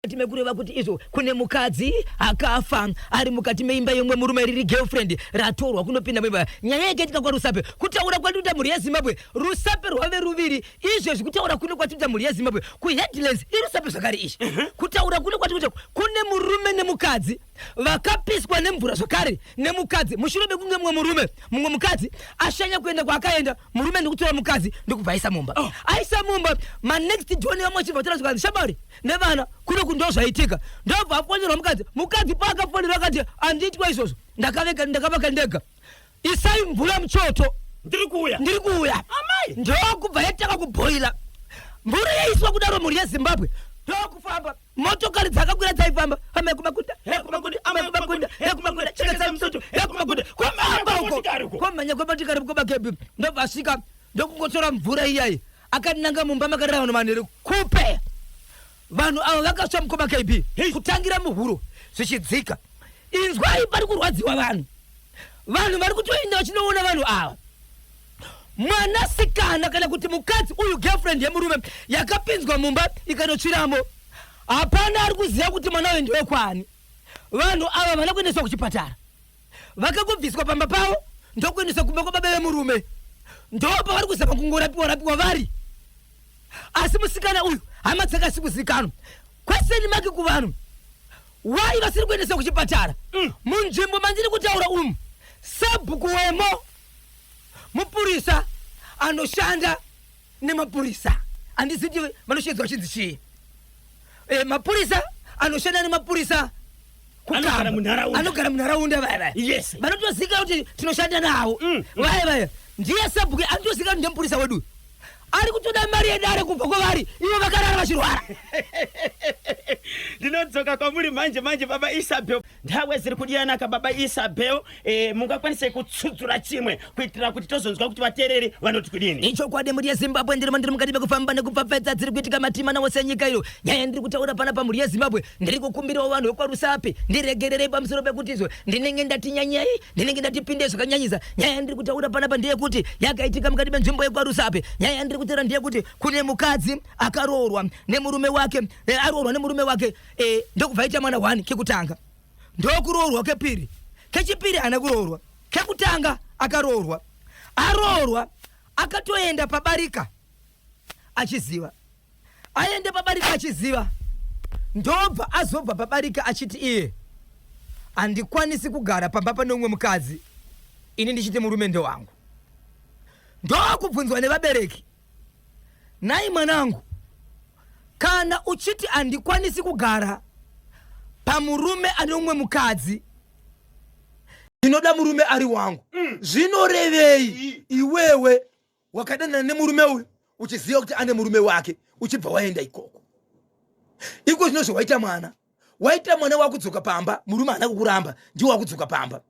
Mukati mekureva kuti izvo kune mukadzi akafa ari mukati meimba yemumwe murume riri girlfriend ratorwa kunopinda muimba. Nyaya yakaitika kwaRusape. Kutaura kwatikuita mhuri yeZimbabwe, Rusape rwave ruviri izvezvi. Kutaura kuno kwatikuita mhuri yeZimbabwe kuHeadlands iRusape zvakare izvi. Kutaura kuno kwatikuita kune murume nemukadzi vakapiswa nemvura zvakare nemukadzi mushure mekunge mumwe murume mumwe mukadzi ashanya kuenda kwaakaenda murume ndikutora mukadzi ndikubva aisa mumba oh. Aisa mumba manext door nevamwe vachibva vatora zvikanzi shamwari nevana kuno ku ndozvaitika. Ndobva afonerwa mukadzi. Mukadzi paakafonerwa akati, "Handiitwa izvozvo, ndakaveka ndakavaka ndega. Isai mvura muchoto, ndiri kuuya." "Ndiri kuuya." Amai. Ndokubva yatanga kubhoila mvura yaiswa kudaro. Mhuri yeZimbabwe, ndokufamba motokari dzakakwira dzaifamba, amai kumakunda he kumakunda, amai kumakunda he kumakunda, chekesai musoto he kumakunda, kwamhamba uko. Motikari uko. Kwamhanya kwemotikari kwebakebi. Ndobva asvika ndokungotora mvura iyayi akananga mumba makarara vanhu manheru. Kupe vanhu ava vakasva, mukoma KB, kutangira muhuro zvichidzika. Inzwai, pari kurwadziwa vanhu. Vanhu vari kutoenda vachinoona vanhu ava. Mwanasikana kana kuti mukadzi uyu, girlfriend yemurume, yakapinzwa mumba ikanotsviramo. Hapana ari kuziva kuti mwana uyu ndewekwani. Vanhu ava vana kuendeswa kuchipatara. Vakangobviswa pamba pavo ndokuendeswa kumba kwababa vemurume, ndo pavari kuzama kungorapiwa rapiwa vari. Asi musikana uyu hama dzake asi kuzikanwa kweseni make kuvanhu wai vasiri kuendeswa kuchipatara. Munzvimbo mandiri kutaura umu, sabhuku wemo mupurisa anoshanda nemapurisa. Handizivi kuti vanoshedzwa chinzi chii. Mapurisa anoshanda nemapurisa kukamba. Anogara munharaunda. Anogara munharaunda vaya vaya vanotozika kuti tinoshanda navo vaya vaya. Ndiye sabhuku anotozika kuti ndemupurisa wedu ari kutoda mari yedare kubva kwavari ivo vakarara vachirwara. Ndinodzoka kwamuri manje manje, baba Isabel. Nthawe ziri kudiyanaka, baba Isabel. Mungakwanise kutsudzura chimwe kuitira kuti tozonzwa kuti vateereri vanoti kudini? Ichokwadi, mhuri yeZimbabwe, ndirimo ndiri mukati mekufamba nekupfapfaidza dziri kuitika matima wose enyika ino. Nyaya yandiri kutaura panapa, mhuri yeZimbabwe, ndiri kukumbirawo vanhu vekwaRusape ndiregererei pamusoro pekuti izvo ndinenge ndati nyanyei, ndinenge ndatipinde zvakanyanyisa. Nyaya yandiri kutaura panapa ndeyekuti yakaitika mukati menzvimbo yekwaRusape. Nyaya yandiri kutaura ndeyekuti kune mukadzi akaroorwa nemurume wake, aroorwa nemurume wake, ndokubva aita mwana 1 kekutanga, ndokuroorwa kepiri. Kechipiri haana kuroorwa. Kekutanga akaroorwa. Aroorwa akatoenda pabarika achiziva. Aende pabarika achiziva, ndobva azobva pabarika achiti iye, "Handikwanisi kugara pamba pane umwe mukadzi ini ndichiti murume ndewangu." Ndokubvunzwa nevabereki, "Nai mwanangu, kana uchiti handikwanisi kugara pamurume ane umwe mukadzi, ndinoda murume ari wangu, zvinorevei? Iwewe wakadanana nemurume uyu uchiziva kuti ane murume wake, uchibva waenda ikoko. Iko zvinozvo waita mwana, waita mwana, wakudzoka pamba, murume haana kukuramba, ndiwo wakudzoka pamba."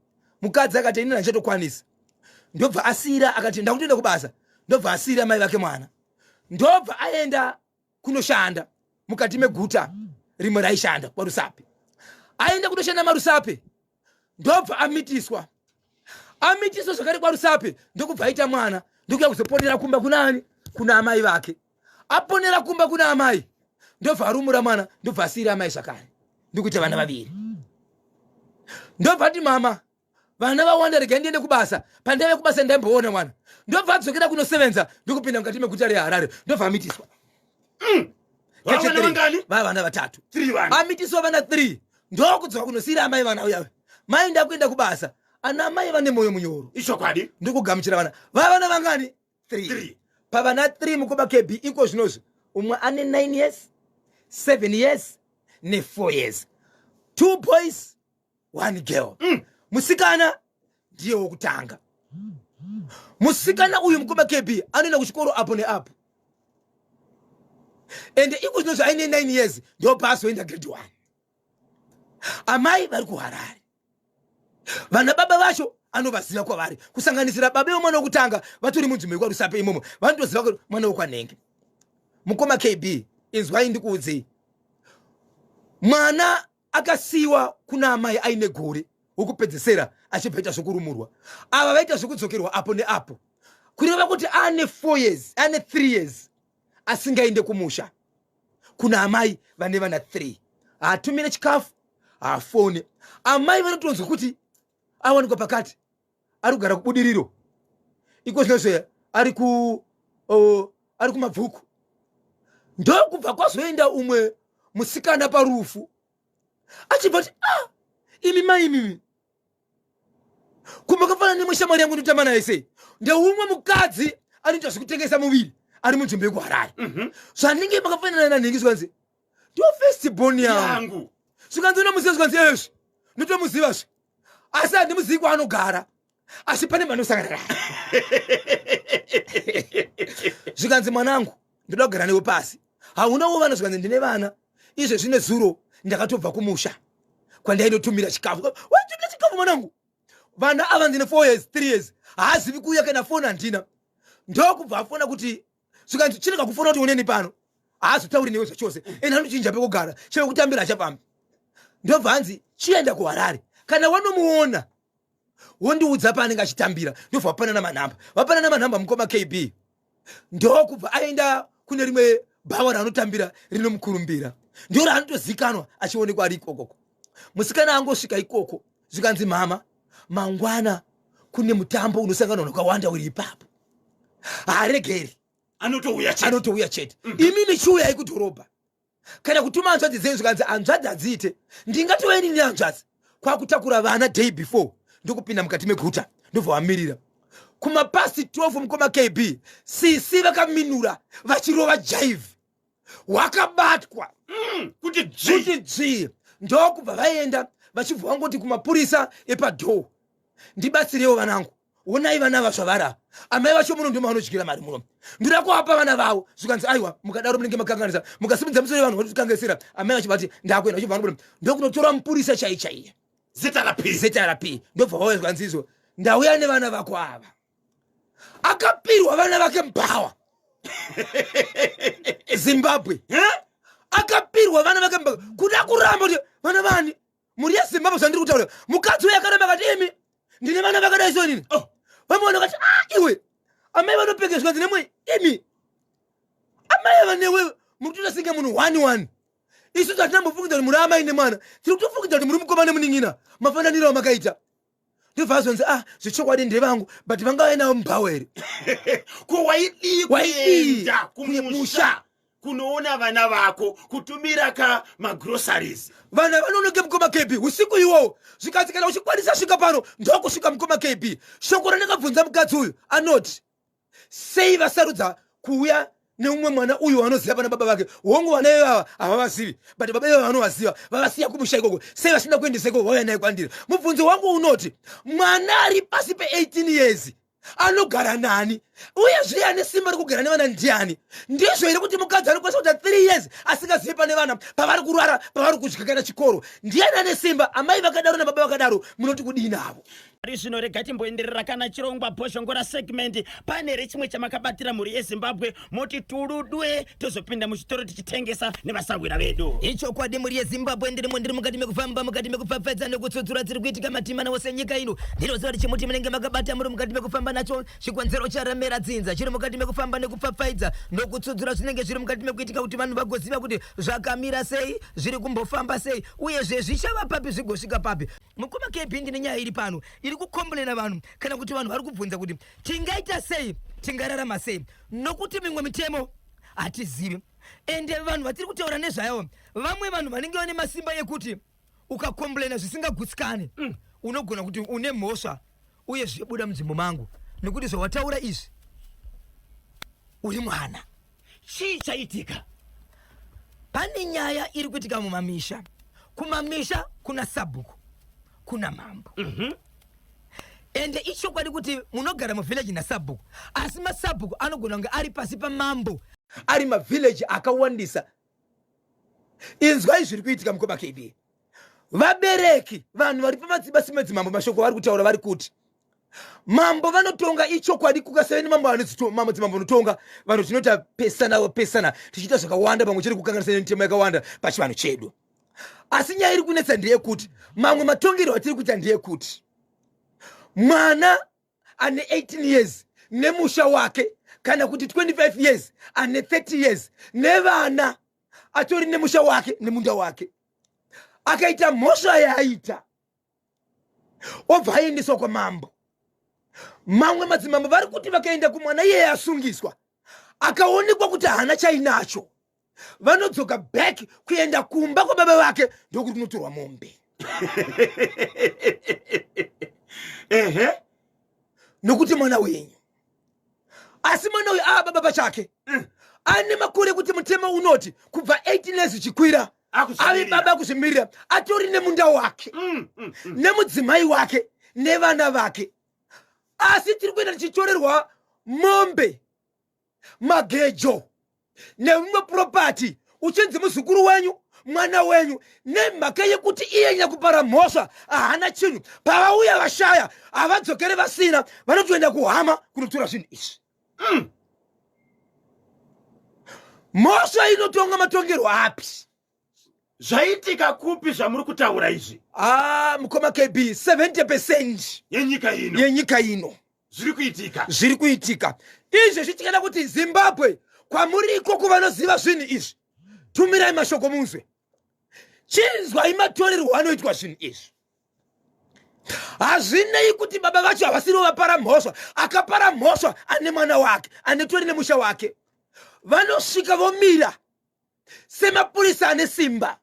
Mukadzi akati, "Inini handichatokwanisa." Ndobva asiyira, akati, "Ndakutoenda kubasa." Ndobva asiyira mai vake mwana, ndobva aenda kunoshanda mukati meguta rimwe raishanda kwaRusape. Aenda kunoshanda maRusape, ndobva amitiswa. Amitiswa zvakare kwaRusape, ndokubva aita mwana, ndokuya kuzoponera kumba kuna ani? Kuna amai vake. Aponera kumba kuna amai, ndobva arumura mwana, ndobva asiyira amai zvakare, ndokuita vana vaviri. Ndobva ati, "Mama, vana vawanda, regai ndiende kubasa. Pandaive kubasa ndaimboona mwana." Ndobva adzokera kunosevenza, ndokupinda mukati meguta reHarare, ndobva amitiswa. Vana vangani? Vava vana vatatu. Three vana. Amitiswa vana 3, ndokudzoka kunosiyira amai vana uyave. "Mai, ndakuenda kubasa." Ana mai vane mwoyo munyoro. Ichokwadi. Ndikugamuchira vana. Vava vana vangani? 3. Three. Pavana 3, mukoma KB, iko zvinozvi umwe ane 9 years, 7 years ne4 years. Two boys, one girl. Musikana ndiye wokutanga. Musikana uyu, mukoma KB, anoenda kuchikoro apo neapo, ende iko zvinozvi aine 9 years, ndopaazoenda grade 1. Amai vari kuHarare. Vana baba vacho anovaziva kwavari, kusanganisira baba vemwana wekutanga vatori munzvimbo yekwaRusape imomo. Vanotoziva kuti mwana wekwanhenge. Mukoma KB, inzwai ndikuudzei, mwana akasiyiwa kuna amai aine gore wokupedzesera, achibva ita zvokurumurwa. Ava vaita zvokudzokerwa apo neapo, kureva kuti ane 4 years, ane 3 years asingaende kumusha kuna amai vane vana 3. Haatumire chikafu, haafone. Amai vanotonzwa kuti awanikwa pakati, ari kugara kuBudiriro iko zvinozve, ari ku ari kuMabvuku. Ndokubva kwazoenda umwe musikana parufu, achibva kuti, "Ah, imi mai imimi, kumakafanana nemwe shamwari yangu ndotamba naye sei." Ndeumwe mukadzi anoita zvekutengesa muviri ari munzvimbo yekuHarare. Zvanenge makafanana nanhingi, zvikanzi ndo first born yangu. Yangu. Zvikanzi unomuziva? Zvikanzi ezvi ndotomuzivazve, asi handimuzivi kwaanogara, asi pane manosangana naye. Zvikanzi, "Mwanangu, ndoda kugara newe pasi. Haunawo vana?" Zvikanzi, "Ndine vana. Izvezvi nezuro ndakatobva kumusha kwandainotumira chikafu." "Waitumira chikafu, mwanangu? Vana ava ndine 4 years, 3 years, haazivi kuuya, kana foni handina." Ndokubva afona kuti, zvikanzi, "Chineka kufona kuti uneni pano, haazotauri newe zvachose, ende anochinja pekugara, chero kutambira achafambi." Ndobva hanzi, "Chienda kuHarare, kana wanomuona wondiudza paanenge achitambira." Ndobva vapanana manhamba, vapanana manhamba, mukoma KB. Ndokubva aenda kune rimwe bhawa raanotambira rinomukurumbira, ndo raanotozikanwa achionekwa ari ikokoko. Musikana angosvika ikoko, zvikanzi, "Mama, mangwana kune mutambo unosangana vanhu vakawanda uri ipapo." Haaregeri. Anotouya chete. Anotouya chete. "Imimi chiuyai kudhorobha kana kutuma hanzvadzi dzenyu." Zvikanzi, "Hanzvadzi hadziite, ndingatova inini nehanzvadzi." Kwakutakura vana day before, ndokupinda mukati meguta, ndobva vamirira kumapast 12. Mukoma KB, sisi vakaminura vachirova jive, wakabatwa. Kuti dzvi. Kuti dzvi. Ndokubva vaenda, vachibva vangoti kumapurisa epadhoo, "Ndibatsirewo vanangu, onai vana ava zvavari. Amai vacho muno ndimo vanodyira mari muno, ndoda kuvapa vana vavo." Zvikanzi, "Aiwa, mukadaro munenge makanganisa, mukasimudza musoro yevanhu vanotikanganisira." Amai vacho vati, "Ndakuenda." Vachibva vanobuda, ndokunotora mupurisa chai chaiye. ZRP. ZRP. Ndobva vauya, zvikanzi, "Izvo ndauya nevana vako ava." Akapirwa vana vake mubhawa, Zimbabwe. Akapirwa vana vake mubhawa, kuda kuramba kuti vana vani. Mhuri yeZimbabwe, zvandiri kutaura, mukadzi uyo akaramba akati, "Imi, ndine vana vakadai so inini." Oh. Vamwe vanhu vakati, "Ah, iwe, amai vanopekeswa dzinemwe, imi amai ava newe muri kutoita senge munhu one one. Isusu hatinambofungidza kuti muri amai nemwana, tiri kutofungidza kuti muri mukoma nemunin'ina, mafananiro amakaita." Ndobva azonzi, "Ah, zvechokwadi ndevangu, but vangauya navo mubhawa here?" Ko waidii? Waidii? Kuenda kumusha Kumusha. kunoona vana vako, kutumira ka magroceries. Vana vanonoke, mukoma KB, usiku iwowo. Zvikanzi, "Kana uchikwanisa, svika pano." Ndokusvika, mukoma KB. Shoko randakabvunza mukadzi uyu anoti, sei vasarudza kuuya neumwe mwana uyu wanoziva pana baba vake? Hongu, vana ivava havavazivi, but baba ivava vanovaziva, vavasiya kumusha ikoko. Sei vasina kuendesa ikoko, vauya naye kwandiri? Mubvunzo wangu unoti, mwana ari pasi pe18 years anogara nani? Uyezve ane simba rekugara nevana ndiani? Ndizvo here kuti mukadzi anokwanisa kuita 3 years asingazivi pane vana, pavari kurara, pavari kudya, kana chikoro? Ndiani ane simba? Amai vakadaro nababa vakadaro, munoti kudii navo? Pari zvino rega timboenderera kana chirongwa Bhozhongora segment. Pane here chimwe chamakabatira mhuri yeZimbabwe? Moti tuludwe, tozopinda muchitoro tichitengesa nevasahwira vedu. Ichokwadi, mhuri yeZimbabwe, ndirimo, ndiri mukati mekufamba, mukati mekupfapfaidza nekutsudzura dziri kuitika matimana wose nyika ino. Ndinoziva kuti chimuti munenge makabata, muri mukati mekufamba nacho, chikonzero charemera dzinza chiri mukati mekufamba nekupfapfaidza nokutsudzura zvinenge zviri mukati mekuitika, kuti vanhu vagoziva kuti zvakamira sei, zviri kumbofamba sei, uyezve zvichava papi, zvigosvika papi. Mukoma KB, ndine nyaya iri pano iri kukomplaina vanhu, kana kuti vanhu vari kubvunza kuti tingaita sei, tingararama sei, nokuti mimwe mitemo hatizivi. Ende vanhu vatiri kutaura nezvayo, vamwe vanhu vanenge vane masimba ekuti ukakomplaina zvisingagutsikani, unogona kuti une mhosva, uye zvibuda munzvimbo mangu, nekuti zvawataura izvi uri mwana. Chii chaitika? Pane nyaya iri kuitika mumamisha. Kumamisha kuna sabhuku, kuna mambo. Ende ichokwadi kuti munogara muvhillaji nasabhuku, asi masabhuku anogona kunge ari pasi pamambo, ari mavhillaji akawandisa. Inzwai zviri kuitika, mukoma KB. Vabereki, vanhu vari pamadzibasi madzimambo, mashoko vari kutaura, vari kuti mambo vanotonga. Ichokwadi, kukasave nemambo, madzimambo anotonga, vanhu tinoita pesana pesana, tichiita zvakawanda, pamwe chete kukanganisa nemitemo yakawanda pachivanhu chedu. Asi nyaya iri kunetsa ndeyekuti mamwe matongero atiri kuita ndeyekuti mwana ane 18 years nemusha wake, kana kuti 25 years, ane 30 years nevana, atori nemusha wake nemunda wake. Akaita mhosva yaaita, obva aendeswa kwamambo. Mamwe madzimambo vari kuti vakaenda kumwana iyeye asungiswa, akaonekwa kuti haana chainacho, vanodzoka back kuenda kumba kwababa vake, ndokuti kunotorwa mombe. Ehe, nokuti mwana wenyu. Asi mwana uyu ava baba pachake, ane makore ekuti mutemo unoti kubva 18 years zvichikwira ave baba kuzvimirira, atori nemunda wake, nemudzimai wake nevana vake. Asi tiri kuenda tichitorerwa mombe, magejo neimwe propati, uchinzi muzukuru wenyu, mwana wenyu, nemhaka yekuti iye nyakupara mhosva haana chinhu. Pavauya vashaya, havadzokere vasina, vanotoenda kuhama kunotora zvinhu izvi. Mhosva inotonga matongerwo api? Zvaitika kupi zvamuri kutaura izvi? Ah, mukoma KB, 70% yenyika ino, yenyika ino. Zviri kuitika. Zviri kuitika izvezvi. Tikada kuti Zimbabwe, kwamuri ikoko vanoziva zvinhu izvi, tumirai mashoko munzwe. Chinzwai matorerwo anoitwa zvinhu izvi. Hazvinei kuti baba vacho havasirivo vapara mhosva. Akapara mhosva ane mwana wake, anetori nemusha wake. Vanosvika vomira semapurisa ane simba,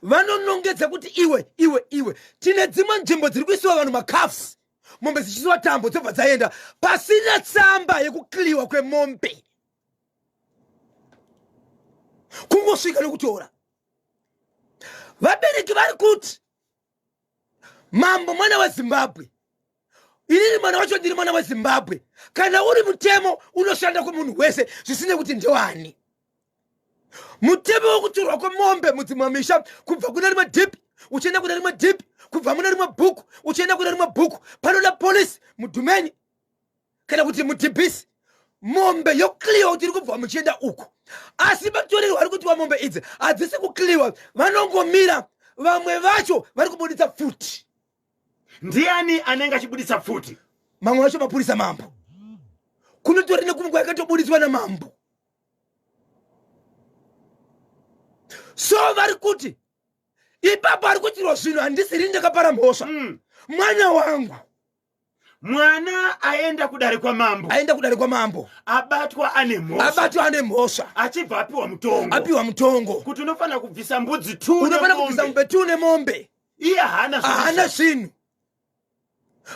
vanonongedza kuti iwe, iwe, iwe. Tine dzimwe nzvimbo dziri kuisiwa vanhu macuffs, mombe dzichisiwa tambo, dzobva dzaenda pasina tsamba yekukliwa kwemombe, kungosvika nekutora. Vabereki vari kuti mambo mwana weZimbabwe, inini mwana wacho ndiri mwana weZimbabwe. Kana uri mutemo unoshanda kumunhu wese, zvisine kuti ndewani. Mutemo wekutorwa kwemombe mudzimwe misha, kubva kune rimwe dhipi uchienda kune rimwe dhipi, kubva mune rimwe bhuku uchienda kune rimwe bhuku, panoda polisi mudhumeni kana kuti mudhibhisi, mombe yokliwa kuti iri kubva muchienda uku. Asi vatorerwa ari kutiwa mombe idzi hadzisi kukliwa, vanongomira. Vamwe vacho vari kubuditsa pfuti. Ndiani anenge achibuditsa pfuti? Mamwe vacho mapurisa, mambo. Kunotori nekumwe kwakatobuditswa namambo. So vari kuti ipapo ari kuitirwa zvinhu, handisiri ndakapara mhosva. Mwana wangu. Mwana aenda kudare kwamambo. Aenda kudare kwamambo. Abatwa ane mhosva. Abatwa ane mhosva. Achibva apiwa mutongo. Apiwa mutongo kuti unofanira kubvisa mbudzi two. Unofanira kubvisa mombe two nemombe. Iye haana. Haana zvinhu.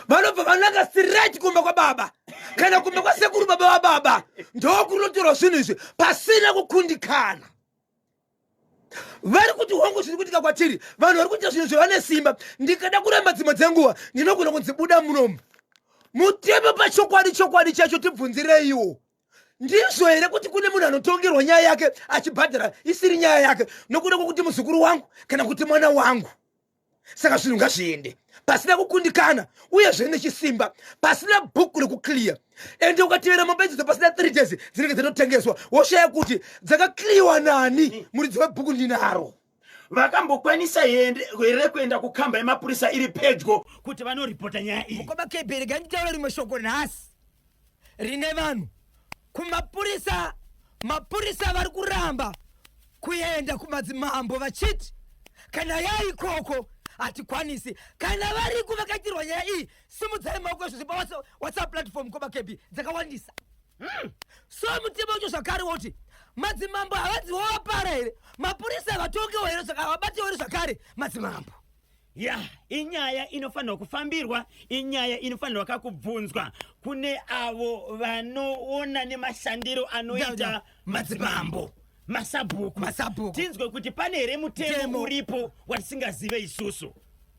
Vanobva vananga straight kumba kwababa kana kumba kwasekuru baba vababa, ndokunotorwa zvinhu izvi pasina kukundikana. Vari kuti hongu, zviri kuitika kwatiri, vanhu vari kuita zvinhu zvevane simba. Ndikada kuramba, dzimwe dzenguva ndinogona kunzi buda munomu. Mutemo pachokwadi, chokwadi chacho tibvunzireiwo, ndizvo here kuti kune munhu anotongerwa nyaya yake achibhadhara isiri nyaya yake, nokuda kwokuti muzukuru wangu kana kuti mwana wangu? Saka zvinhu ngazviende pasina kukundikana, uyezve nechisimba, pasina bhuku rekuclear. Ende ukatevera mombe idzodzo, pasina 3 days dzinenge dzatotengeswa, woshaya kuti dzakaclearwa nani. Muridzi webhuku ndinaro. Vakambokwanisa here kuenda kukamba yemapurisa iri pedyo kuti vanoripota nyaya iyi? Mukoma KB, regai nditaure rimwe shoko nhasi rine vanhu kumapurisa. Mapurisa vari kuramba kuenda kumadzimambo vachiti kana yaikoko hatikwanisi. Kana variku vakaitirwa nyaya iyi, simudzai maoko izvozvi paWhatsApp platform. Mukoma KB, dzakawandisa. So mutemo wacho zvakare woti madzimambo havadziwo vapara here? Mapurisa havatongewo here? Havabatiwo here zvakare madzimambo? Ya, inyaya inofanirwa kufambirwa, inyaya inofanirwa kakubvunzwa kune avo vanoona nemashandiro anoita madzimambo, masabhuku. Masabhuku. Tinzwe kuti pane here mutemo Mutemo. uripo watisingazive isusu,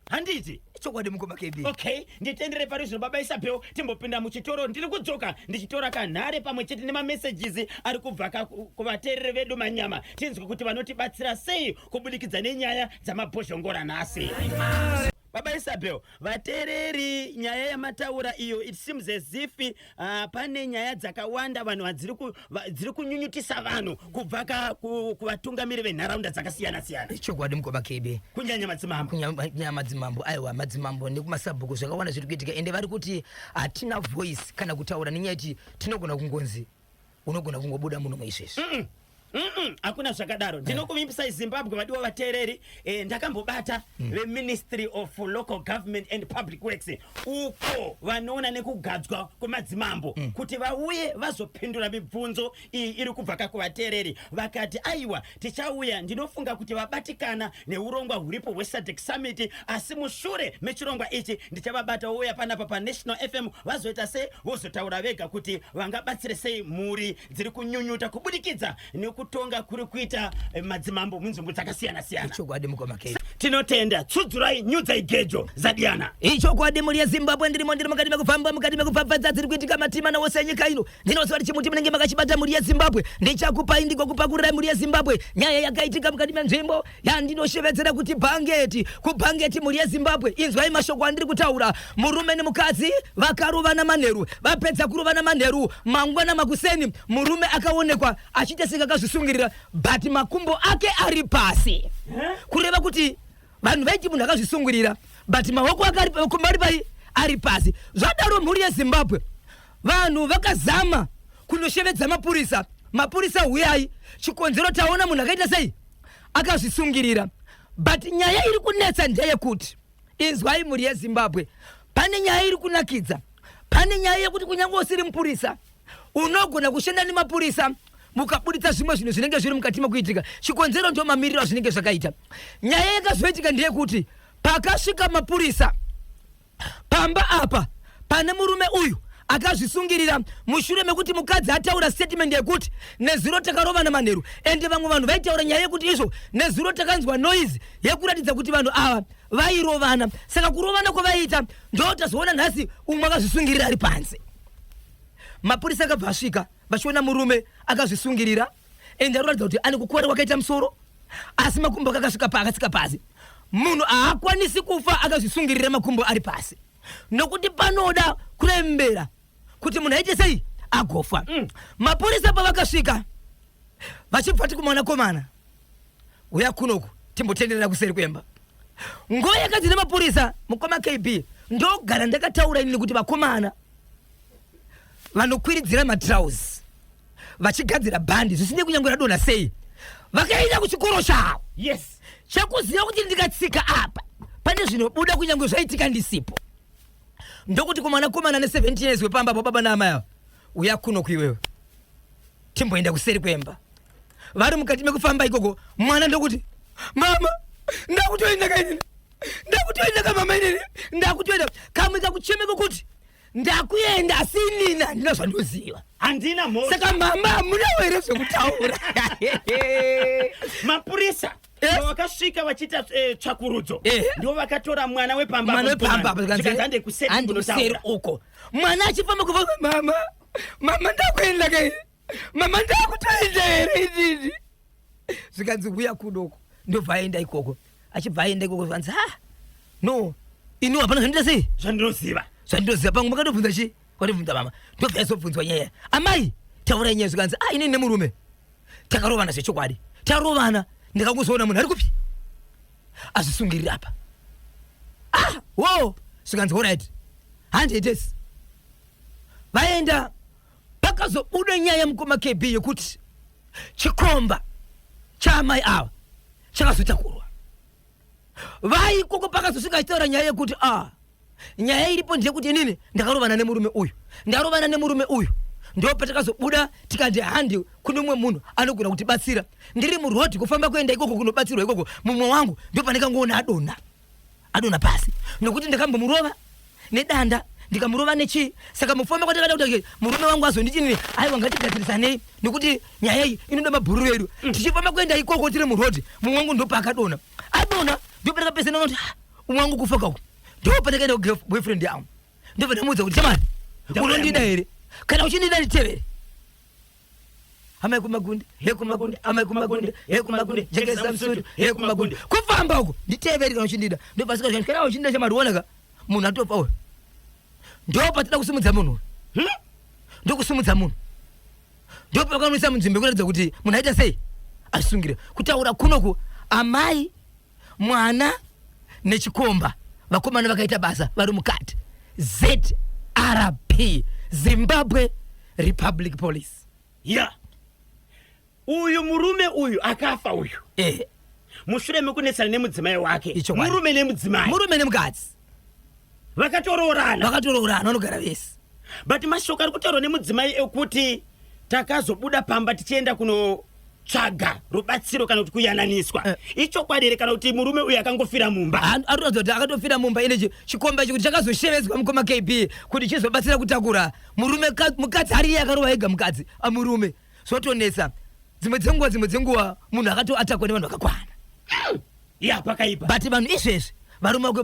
handiti? Chokwadi, mukoma KB. Okay, nditendere pari zvino, baba Isabel, timbopinda muchitoro. Ndiri kudzoka ndichitora kanhare pamwe chete nemamessages ari kubva kuvateereri vedu manyama, tinzwe kuti vanotibatsira sei kubudikidza nenyaya dzamabhozhongora nhasi. Baba Isabel, vateereri, nyaya yamataura iyo, it seems as if pane nyaya dzakawanda vanhu dziri kunyunyutisa vanhu kubva kuvatungamiri venharaunda dzakasiyana siyana. Chokwadi, mukoma KB. Kunyanya madzimambo. Kunyanya madzimambo, aiwa, madzimambo nekumasabhuku, zvakawanda zviri kuitika. Ende vari kuti hatina voice kana kutaura nenyaya yekuti tinogona kungonzi unogona kungobuda muno muizvezvi. Hakuna zvakadaro. Ndinokuvimbisai Zimbabwe, vadiwa vateereri, ndakambobata veMinistry of Local Government and Public Works, uko vanoona nekugadzwa kwemadzimambo, kuti vauye vazopindura mibvunzo iyi iri kubva kakuvateereri. Vakati aiwa, tichauya. Ndinofunga kuti vabatikana neurongwa huripo hweSADC Summit, asi mushure mechirongwa ichi ndichavabata, vouya panapa paNational FM, vazoita sei, vozotaura vega kuti vangabatsire sei mhuri dziri kunyunyuta kubudikidza nekutonga kuri kuita madzimambo munzvimbo dzakasiyana siyana. Ichokwadi, mukoma Kate. Tinotenda. Tsudzurai, nyudzai gejo zadiyana. Ichokwadi, mhuri yeZimbabwe. Ndirimo, ndiri mukati mekufamba, mukati mekupfapfadza dziri kuitika matima wose enyika ino. Ndinoziva kuti chimuti munenge makachibata, mhuri yeZimbabwe. Ndichakupai, ndigokupakururai, mhuri yeZimbabwe, nyaya yakaitika mukati menzvimbo yandinoshevedzera kuti Bhangeti. KuBhangeti, mhuri yeZimbabwe, inzwai mashoko andiri kutaura. Murume nemukadzi vakarovana manheru. Vapedza kurovana manheru, mangwana makuseni murume akaonekwa achiita senge akazvisungirira, but makumbo ake ari pasi, kureva kuti vanhu vaiti munhu akazvisungirira, but maoko ake makumbo ari pai? Ari pasi. Zvadaro, mhuri yeZimbabwe, vanhu vakazama kunoshevedza mapurisa. Mapurisa huyai, chikonzero taona munhu akaita sei? Akazvisungirira. But nyaya iri kunetsa ndeyekuti, inzwai mhuri yeZimbabwe, pane nyaya iri kunakidza. Pane nyaya yekuti kunyange usiri mupurisa, unogona kushanda nemapurisa mukabuditsa zvimwe zvinhu zvinenge zviri mukati mekuitika. Chikonzero ndo mamiriro azvinenge zvakaita. Nyaya yakazoitika ndeyekuti pakasvika mapurisa pamba apa pane murume uyu akazvisungirira, mushure mekuti mukadzi ataura statement yekuti nezuro takarovana manheru, ende vamwe vanhu vaitaura nyaya yekuti izvo nezuro takanzwa noise yekuratidza kuti vanhu ava vairovana. Saka kurovana kwavaiita ndo tazoona nhasi umwe akazvisungirira ari panze. Mapurisa akabva asvika vachiona murume akazvisungirira, ende aroratidza kuti ane kukuvara kwakaita musoro, asi makumbo ake akasvika paakatsika pasi. Munhu haakwanisi kufa akazvisungirira makumbo ari pasi, nokuti panoda kurembera kuti munhu aite sei? Agofa. Mapurisa pavakasvika, vachibva ti kumwanakomana, "Uya kunoku, timbotenderera kuseri kwemba." Nguva yakadzi nemapurisa, mukoma KB, ndogara ndakataura inini kuti vakomana vanokwiridzira matrausi vachigadzira bhandi, zvisinei kunyange radonha sei, vakaenda kuchikoro chavo chekuziva kuti ndikatsika apa pane zvinobuda, kunyange zvaitika ndisipo. Ndokuti kumwanakomana ne17 years wepamba apo, baba naamai ava, "Uya kuno kuiwewe, timboenda kuseri kwemba." Vari mukati mekufamba ikoko, mwana ndokuti, "Mama, ndakutoenda kainini, ndakutoenda kamama inini, ndakutoenda." Kamwe kakuchemeko kuti ndakuenda, asi inini handina zvandoziva. Handina mhosva. Saka mama, hamunawo here zvekutaura? Mapurisa vakasvika vachiita tsvakurudzo, ndivo vakatora mwana wepamba. Mwana wepamba apa. Zvikanzi hande kuseri. Handi kuseri. Kunotaura. Uko mwana achifamba kubva, "Mama, mama, ndakuenda kaini, mama, ndakutoenda here inini?" Zvikanzi, "Uya kudoko." Ndobva aenda ikoko. Achibva aenda ikoko, zvikanzi, "Ha, no, ini hapana zvandita sei." Zvandinoziva. Zvandinoziva. Pamwe makatobvunza chi watobvunza mama. Ndobva yazobvunzwa nyaya, "Amai, taurai nyaya." Zvikanzi, "A, inini nemurume takarovana zvechokwadi. Tarovana, ndikakuzoona munhu ari kupi? Azvisungirira apa." "Ah, wo." Zvikanzi, "Alright, handitesi." Vaenda, pakazobuda nyaya, mukoma KB, yekuti chikomba chaamai ava chakazotakurwa. Vaikoko pakazosvika achitaura nyaya yekuti, "A, nyaya iripo ndeyekuti inini ndakarovana nemurume uyu, ndarovana nemurume uyu, ndo patakazobuda tikati handi kune mumwe munhu anogona kutibatsira. Ndiri murodhi kufamba kuenda ikoko kunobatsirwa ikoko, mumwe wangu ndo pandakangoona adonha, adonha pasi, nokuti ndakambomurova nedanda, ndikamurova nechii. Saka mufamba kwatakada kuti murume wangu azonditi inini, aiwa, ngatigadzirisanei nekuti nyaya iyi inoda mabhururu edu. Tichifamba kuenda ikoko tiri murodhi, mumwe wangu ndopaakadonha. Adonha, ndopandakapesana kuti, "Ah, umwe wangu kufa kauku." Ndo pandakaenda kuboyfriend yangu, ndobva ndamuudza kuti, "Chamani, unondida here? Kana uchindida, nditevere." Amai kumagunde, he kumagunde, amai kumagunde, he kumagunde, jekesa musutu, he kumagunde. Kufamba uko, "Nditevere kana uchindida." Ndobva sika, "Kana uchindida chamari, onaka munhu atofa uyu. Ndo patida kusimudza munhu uyu." Ndokusimudza munhu, ndopakanuisa munzvimbo yekuratidza kuti munhu aita sei? Asungire. Kutaura kunoku, amai, mwana nechikomba, vakomana vakaita basa vari mukati. ZRP, Zimbabwe Republic Police. Ya. Uyu murume uyu akafa uyu Eh, mushure mekunetsana nemudzimai wake. Ichokwadi. Murume nemudzimai Murume nemukadzi vakatoroorana. Vakatoroorana, vanogara vese. But mashoko ari kutaurwa nemudzimai ekuti takazobuda pamba tichienda kunotsvaga rubatsiro kana kuti kuyananiswa, ichokwadi here kana kuti murume uyu akangofira mumba? Arikuratidza kuti akatofira mumba. Ine chikomba chekuti chakazoshevedzwa, mukoma KB, kuti chizobatsira kutakura murume. Mukadzi ari iye akarova ega mukadzi amurume. Zvotonetsa dzimwe dzenguva munhu akatoatakwa nevanhu vakakwana. Ya, pakaipa. But vanhu izvezvi varume vako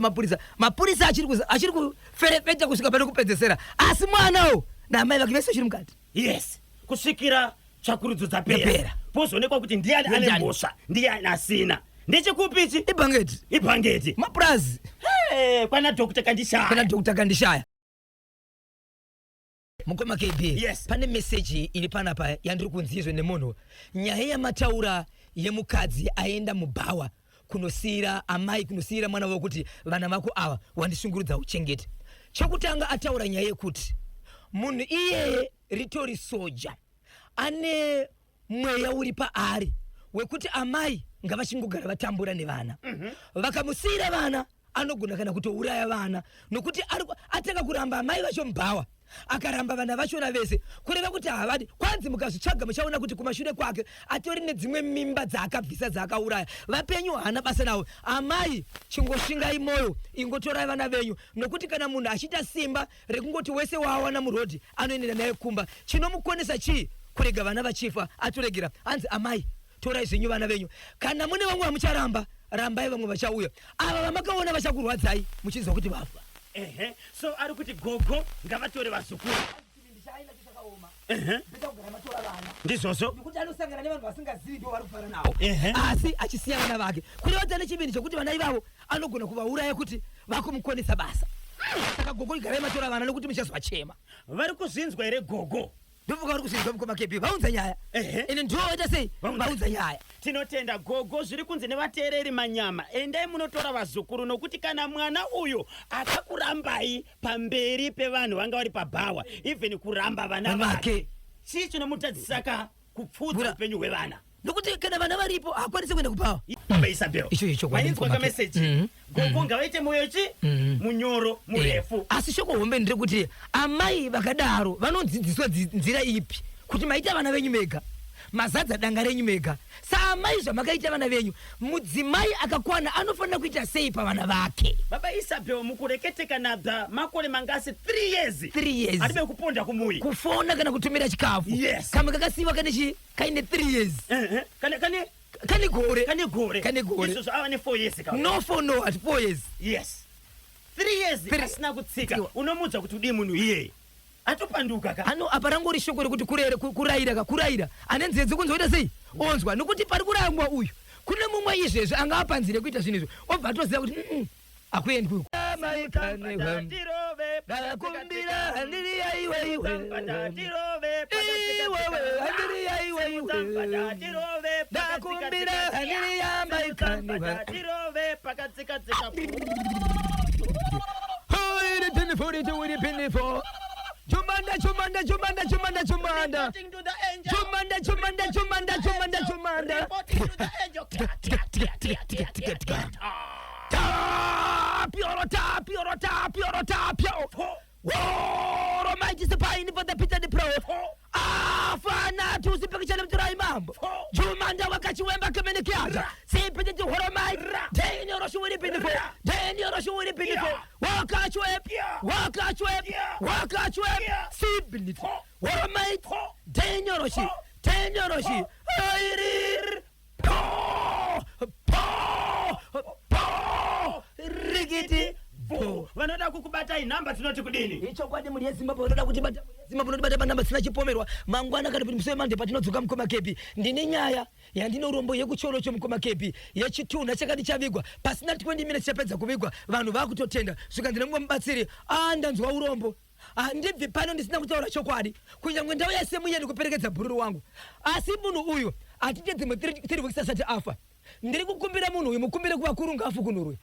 mapurisa achiri kuferefeta kusvika pane kupedzesera, asi mwanawo naamai vake vese vachiri mukati. Yes, kusvikira tsvakurudzo dzapera. Dzapera. Pozoonekwa kuti ndiani ane Ndiani. mhosva, ndiani asina. Ndechekupi ichi? Ibhangeti. Ibhangeti. Mapurazi. Hey, kwana Dr Kandishaya. Kana Dr Kandishaya, mukoma KB. Yes. Pane meseji iri panapa yandiri kunzi nemunhu, nyaya yamataura yemukadzi aenda mubhawa kunosiyira amai, kunosiyira mwana wavo kuti vana vako ava wandishungurudza, uchengete. Chekutanga, ataura nyaya yekuti munhu iyeye ritori soja, ane mweya uri paari wekuti amai ngavachingogara vatambura nevana. Vakamusiyira vana, anogona kana kutouraya vana, nokuti atanga kuramba amai vacho mubhawa, akaramba vana vachona vese, kureva kuti havadi. Kwanzi mukazvitsvaga muchaona kuti kumashure kwake atori nedzimwe mimba dzaakabvisa, dzaakauraya. Vapenyu haana basa navo. Amai, chingoshingai mwoyo, ingotorai vana venyu, nokuti kana munhu achiita simba rekungoti wese waawana murodhi anoendera naye kumba, chinomukonesa chii kurega vana vachifa? Atoregera. Anzi amai, torai zvenyu vana venyu. Kana mune vamwe vamucharamba, rambai, vamwe vachauya. Ava vamakaona vachakurwadzai muchinzwa kuti vafa. Ehe, so ari kuti gogo ngavatore vazukuru. Ehe, ndizvozvo. Nekuti anosangana nevanhu vasingazivi, ndo vari kufara navo, asi achisiya vana vake. Kureva kuti ane chivindi chekuti vana ivavo anogona kuvauraya kuti vakumukonesa basa. Saka gogo, igarai matora vana, nekuti muchazovachema. Vari kuzvinzwa here gogo? Ndofunga vari kuzvinzwa, mukoma KB. Vaunza nyaya. Ine ndiwo vaita sei? Vaunza nyaya. Tinotenda gogo. Zviri kunzi nevateereri manyama, endai munotora vazukuru, nokuti kana mwana uyu akakurambai pamberi pevanhu vanga vari pabhawa, even kuramba vana vake, vake, chii chinomutadzisa ka kupfuudza upenyu hwevana? Nokuti kana vana varipo, haakwanisi kuenda kubhawa. Baba Isabel, Icho chokwadi, mainzwa mukoma K. kameseji? Gogo ngavaite mwoyo chi munyoro, murefu. Asi shoko hombe nderekuti amai vakadaro vanodzidziswa nzira ipi kuti maita vana venyu mega, mazadza danga renyu mega? Saamai, zvamakaita vana venyu, mudzimai akakwana anofanira kuita sei pavana vake? Baba Isabel, mukureketeka nabva makore mangasi? 3 years. 3 years. Aribe kuponda kumuyi. Kufona kana kutumira chikafu. Kamwe kakasiyiwa kane chi kaine 3 years. Ehe, kane Kane gore. Kane gore. Kane gore. Izvozvo ava ne4 years ka. No for no at 4 years. Yes, 3 years. Asina kutsika. Unomuudza kuti udii munhu iyeye? Atopanduka ka. Ano apa rangori shoko rekuti kurayira ka, kurayira. Ane nzeve dzekunzwa oita sei? Onzwa. Nokuti pari kurangwa uyu, kune mumwe izvezvi anga apanzire kuita zvinhu izvi, obva atoziva kuti hakuendwi uku. Ndakumbira handiriya iwe iwe iwewe, handiriya iwe iwe, ndakumbira handiriya maikaniwe. Tirove pakatsikatsika. Hoiri pinifori tuwiri pinifo. Chumanda chumanda chumanda chumanda chumanda. Reporting to the angel. Chumanda chumanda chumanda chumanda chumanda. Reporting to the angel. Tika tika tika tika tika tika tika. Tapio tapio tapio tapio. Woro mighty spine for the Peter the Pro. Afana tusipikishane mturai mambo. Jumanda wakachiwemba kemenekiaja. Sipiti tuhoromai. Deni oroshuwiri pinifo. Deni oroshuwiri pinifo. Wakachwep. Wakachwep. Wakachwep. Sibinit. Horomai. Deni oroshi. Deni oroshi. Airi. Po. Po. Po. Rigiti. Po. Vanoda kukubatai, nhamba tinoti kudini? Ichokwadi, mhuri yeZimbabwe, vanoda kutibata, mhuri yeZimbabwe, unotibata panhamba dzisina chipomerwa. Mangwana kana kuti musi weMande patinodzoka, mukoma KB, ndine nyaya yandine urombo yekuChorocho, mukoma KB, yechitunha chakati chavigwa, pasina 20 minutes chapedza kuvigwa, vanhu vakutotenda. Zvikanzi nemumwe mubatsiri, a ndanzwa urombo, handibvi pano ndisina kutaura chokwadi, kunyange ndauya semuyeni kuperekedza bhururu wangu. Asi munhu uyu hatite dzimwe 3 weeks asati afa. Ndiri kukumbira munhu uyu, mukumbire kuvakuru, ngaafukunurwe,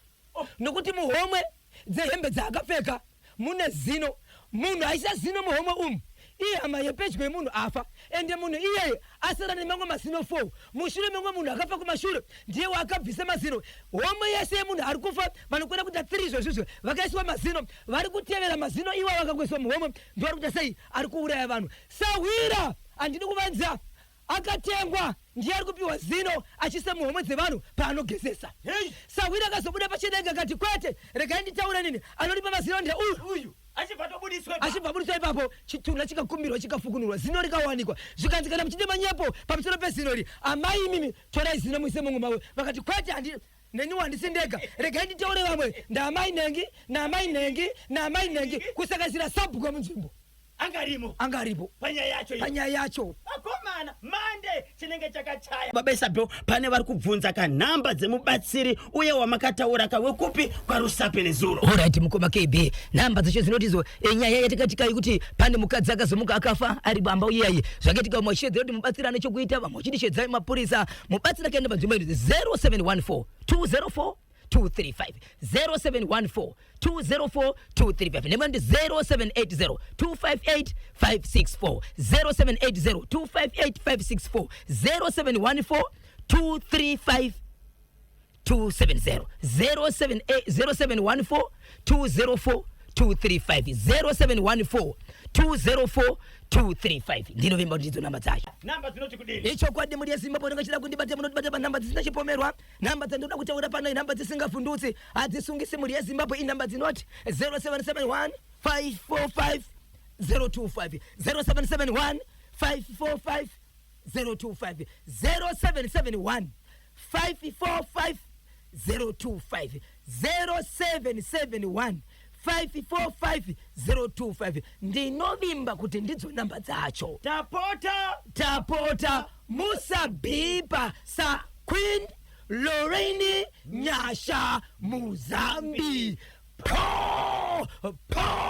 nokuti muhomwe dzehembe dzaakapfeka mune zino. Munhu aisa zino muhomwe umu. Ihama yepedyo yemunhu afa, ende munhu iyeye asara nemamwe mazino 4. Mushure memwe munhu akafa kumashure ndiye waakabvisa mazino. Homwe yese yemunhu ari kufa vanokwana kuita 3 izvozvizvo vakaiswa mazino, vari kutevera mazino iwawo akangoiswa muhomwe ndoari kuita sei? Ari kuuraya vanhu. Sahwira handidi kuvanza akatengwa ndiye ari kupiwa zino achiisa muhomwe dzevanhu paanogezesa. Hey! Sahwira akazobuda pachena akati kwete, regai nditaure nini, anoripa mazino ndeuyu. Uyu achibva atobudiswa ipapo. Achibva abudiswa ipapo, chitunha chikakumbirwa chikafukunurwa, zino rikawanikwa. Zvikanzi kana muchida manyepo pamusoro pezino iri, amai imimi torai zino muise mumwe mavo. Vakati kwete, handi neniwo handisi ndega, regai nditaure vamwe, ndaamai nhengi naamai nhengi naamai nhengi, kusanganisira sabhuku wemunzvimbo anga arimo anga aripo panyaya yacho iyo. Panyaya yacho. Akomana, mande chinenge chakachaya. Baba Isabel, pane vari kubvunza kanhamba dzemubatsiri uye wamakataura kawekupi kwaRusape nezuro. Alright mukoma KB, nhamba dzacho dzinotizo nyaya yatakatika yekuti pane mukadzi akazomuka akafa ari bamba uyeyi zvakaitika vamwe vachishedzera kuti mubatsiri ane chokuita, vamwe vachiti shedzai mapurisa. Mubatsiri akaenda panzvimbo ino 0714 204 235, 0714 204 235, nemwe ndi 0780 258 564, 0780 258 564, 0714 235 270, 078 0714 204 235, 0714 204 235. Ndinovimba kuti ndidzo namba dzacho. Namba dzinoti kudini? Ichokwadi, muri yeZimbabwe unenge uchida kundibata, munotibata panhamba dzisina chipomerwa. Nhamba dzandinoda kutaura pano inhamba dzisingavhundutsi, hadzisungisi mhuri yeZimbabwe. Inhamba dzinoti 0771 545 025, 0771 545 025, 0771 545 025, 0771 545 025. Ndinovimba kuti ndidzo namba dzacho. Tapota. Tapota, musabhipa sa Queen Lorraine Nyasha Muzambi. Po po.